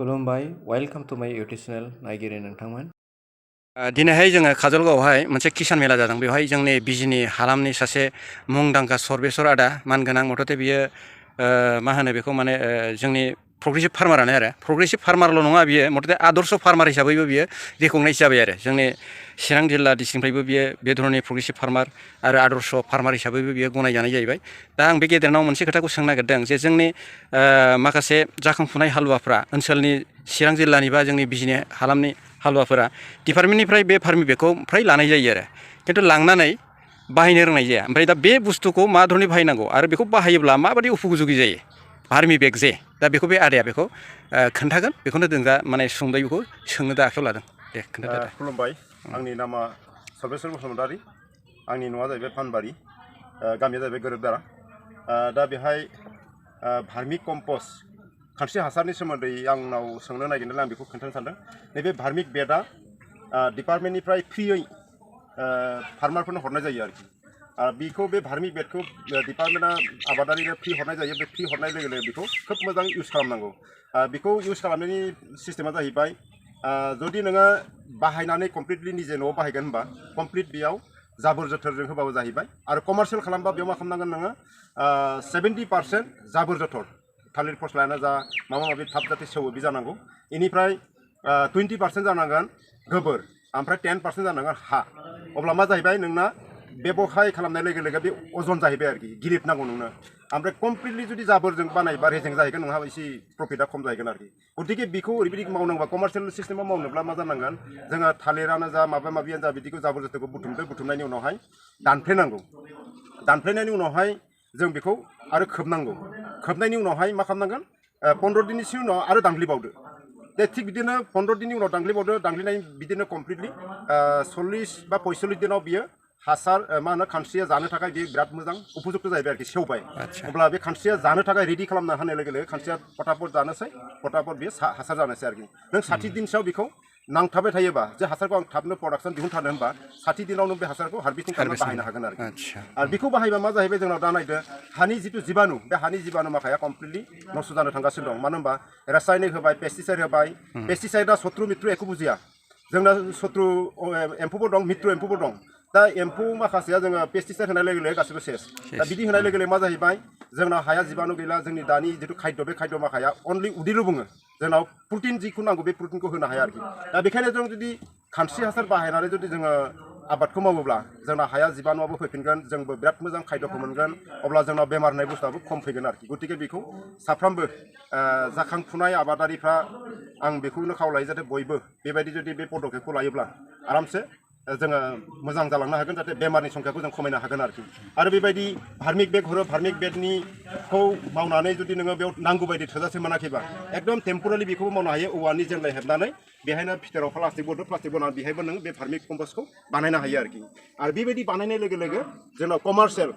खुलुमबाय welcome to माय YouTube channel नायगिरि नोंथांमोन। दिनैहाय जोङो काजलगावआवहाय मोनसे किसान मेला जादों। बेवहाय जोंनि बिजिनि हालामनि सासे मुंदांखा सर्बेश्वर आदा मानगोनां मथथे बियो मा होनो बेखौ माने जोंनि प्रग्रेसिभ फार्मारानो आरो प्रग्रेसिभ फार्मारल' नङा बियो मथथे आदर्श फार्मार हिसाबैबो बियो रिकगनाइज जाबाय आरो जोंनि चिरां जिल्ला डिस्ट्रिक्टनिफ्रायबो बियो बे धरननि प्रग्रेसिभ फार्मार आरो आदर्श फार्मार हिसाबैबो बियो गनायजानाय जाहैबाय। दा आं बे गेदेरनाव मोनसे खोथाखौ सोंनो नागिरदों जे जोंनि माखासे जाखांफुनाय हालुवाफ्रा ओनसोलनि चिरां जिल्लानि बा जोंनि बिजिनि हालामनि हालुवाफोरा डिपार्टमेन्टनिफ्राय बे फार्मि बेगखौ फ्राय लानाय जायो आरो खिन्थु लांनानै बाहायनो रोंनाय जाया। ओमफ्राय दा बे बुस्थुखौ मा धरनै बाहायनांगौ आरो बेखौ बाहायोब्ला माबायदि उपयोगी जायो फार्मि बेग जे दा बेखौ बे आदाया बेखौ खोन्थागोन। बेखौनो जों दा माने सुंद'यै बेखौ सोंनो दा आखायाव लादों। दे खोन्थादो। खुलुमबाय, आंनि नामा सर्बेश्वर बसुमतारी, आंनि न'आ जाहैबाय फानबारि, गामिया जाहैबाय गोरोबदारा। दा बेहाय भार्मि कम्पस्ट खानस्रि हासारनि सोमोन्दै आंनाव सोंनो नागिरनानै आं बेखौ खोन्थानो सानदों। नैबे भार्मिक बेडआ डिपार्टमेन्टनिफ्राय फ्रियै फार्मारफोरनो हरनाय जायो आरोखि। बेखौ बे भार्मिक बेडखौ डिपार्टमेन्टआ आबादारिनो फ्रि हरनाय जायो। बे फ्रि हरनाय लोगो लोगो बेखौ खोब मोजां इउज खालामनांगौ। बेखौ इउज खालामनायनि सिस्टेमा जाहैबाय जुदि नोङो बाहायनानै कमप्लिटलि निजे न'आव बाहायगोन होनबा कमप्लिट बेयाव जाबोर जोथोरजों होबाबो जाहैबाय। आरो कमार्शियेल खालामबा बेयाव मा खालामनांगोन नोङो 70% जाबोर जोथोर थालिर फस्लायानो जा माबा माबि थाब जाथे सेवो बे जानांगौ। बेनिफ्राय 20% जानांगोन गोबोर, ओमफ्राय 10% जानांगोन हा। अब्ला मा जाहैबाय नोंना बेबहाय खालामनाय लोगो लोगो बे अजन जाहैबाय आरोखि, गिलिर नांगौ नोंनो। ओमफ्राय कमप्लिटलि जुदि जाबोरजों बानायबा रेजें जाहैगोन, नोंहा एसे प्रफिटआ खम जाहैगोन आरोखि। गतिके बेखौ ओरैबायदि मावनांगौबा कमार्शियेल सिस्टेमाव मावनोब्ला मा जानांगोन जोङो थालिरानो जा माबा माबियानो जा बिदिखौ जाबोर जोथोरखौ बुथुमनायनि उनावहाय दानफ्लेनांगौ। दानफ्लेनायनि उनावहाय जों बेखौ आरो खोबनांगौ। खोबनायनि उनावहाय मा खालामनांगोन 15 दिननि उनाव आरो दांग्लिबावदो। दे थिग बिदिनो 15 दिननि उनाव दांग्लिबावदो। दांग्लिनाय बिदिनो कमप्लिटलि 40 बा 45 दिनाव बियो हासार मा होनो खानस्रिया जानो थाखाय बे बिराद मोजां उपयुक्त जाहैबाय आरोखि, सेवबाय। अब्ला बे खानस्रिया जानो थाखाय रेडि खालामना होनाय लोगो लोगो खानस्रिया फटाफट जानोसै, फटाफट बेयो हासार जानोसै आरोखि। नों 60 दिनसोआव बेखौ नांथाबबाय थायोबा जे हासारखौ आं थाबनो प्रडाक्सन दिहुनथारनो होनबा 60 दिनाव नों बे हासारखौ हारभेस्टिं खालामना बाहायनो हागोन आरोखि। आरो बेखौ बाहायबा मा जाहैबाय जोंनाव दा नायदो हानि जिथु जिबाणु, बे हानि जिबाणु माखाया कमप्लिटलि नस्थ' जानो थांगासिनो दं। मानो होनबा रासायनिक होबाय, पेस्टिसाइड होबाय। पेस्टिसाइडआ शत्रु मित्रु एखौ बुजिया। जोंना शत्रु एम्फौबो दं, मित्रु एम्फौबो दं। दा एम्फौ माखासेया जोङो पेस्टिसाइड होनाय लोगो लोगो गासिबो सेस। दा बिदि होनाय लोगो लोगो मा जाहैबाय जोंना हाया जिबाणु गैला। जोंनि दानि जिथु खाद्य, बे खाद्य माखाया अनलि उदैल' बुङो। जोंनाव प्रटिन जिखौ नांगौ बे प्रटिनखौ होनो हाया आरोखि। दा बेखायनो जों जुदि खानस्रि हासार बाहायनानै जुदि जोङो आबादखौ मावोब्ला जोंना हाया जिबाणुआबो फैफिनगोन, जोंबो बिराद मोजां खाद्यखौ मोनगोन। अब्ला जोंनाव बेमार होननाय बुस्थुआबो खम फैगोन आरोखि। गतिके बेखौ साफ्रोमबो जाखांफुनाय आबादारिफ्रा आं बेखौनो खावलायो जाहाथे बयबो बेबायदि जुदि बे पदकेतखौ लायोब्ला आरामसे जोङो मोजां जालांनो हागोन, जाहाथे बेमारनि संख्याखौ जों खमायनो हागोन आरोखि। आरो बेबायदि भार्मिक बेग हरो, भार्मिक बेगनिखौ मावनानै जुदि नोङो बेयाव नांगौ बायदि थोजासे मोनाखैबा एकदम टेम्परारि बेखौबो मावनो हायो। औवानि जेंलाय हेबनानै बेहायनो फिथोराव प्लास्टिक बनानै बेहायबो नों बे भार्मिक कम्पस्टखौ बानायनो हायो आरोखि। आरो बेबायदि बानायनाय लोगो लोगो जोंनाव कमार्शियेल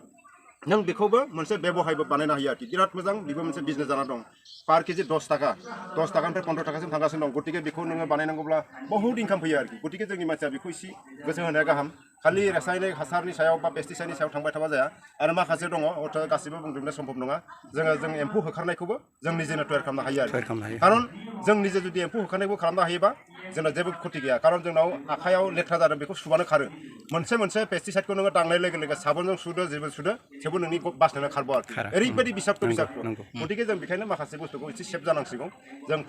नों बेखौबो मोनसे बेबहायबो बानायनो हायो आरोखि। बिराद मोजां बेबो मोनसे बिजनेस जाना दं। पार केजि 10 थाखा, 10 थाखानिफ्राय 15 थाखासिम थांगासिनो दं। गतिके बेखौ नोङो बानायनांगौब्ला बहुद इनकाम फैयो आरोखि। गतिके जोंनि मानसिया बेखौ एसे गोसो होनाया गाहाम। खालि रासायनिक हासारनि सायाव बा पेस्टिसाइडनि सायाव थांबाय थाबा जाया। आरो माखासे दङ हयथ' गासिबो बुंजोबनो सम्भब नङा। जों एम्फौ होखारनायखौबो जों निजेनो तयार खालामनो हायो आरो। खारन जों निजे जुदि एम्फौ होखारनायखौ खालामनो हायोबा जोंना जेबो खथि गैया। खारन जोंनाव आखायाव लेथ्रा जादों बेखौ सुबानो खारो। मोनसे पेस्टिसाइडखौ नोङो दांनाय लोगो लोगो साबोनजों सुदो, जेबो सुदो, थेवबो नोंनि बासनायाव खारबाव आरोखि। ओरैबायदि बिसाक्ट'। गतिके जों बेखायनो माखासे बुस्थुखौ एसे सेफ जानांसिगौ। जों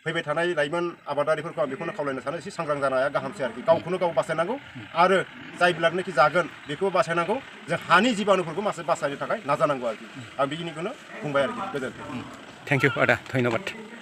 फैबाय थानाय लाइमोन आबादारिफोरखौ आं बेखौनो खावलायनो सानो एसे सांग्रां जानाया गाहामसै आरोखि। गावखौनो गाव बासायनांगौ आरो जायब्लानोखि जागोन बेखौबो बासायनांगौ। जों हानि जिबाणुफोरखौ मासे बासायनो थाखाय नाजानांगौ आरोखि। आं बेखिनिखौनो बुंबाय आरोखि। गोजोन्थों। थेंक इउ आदा, धन्यबाद।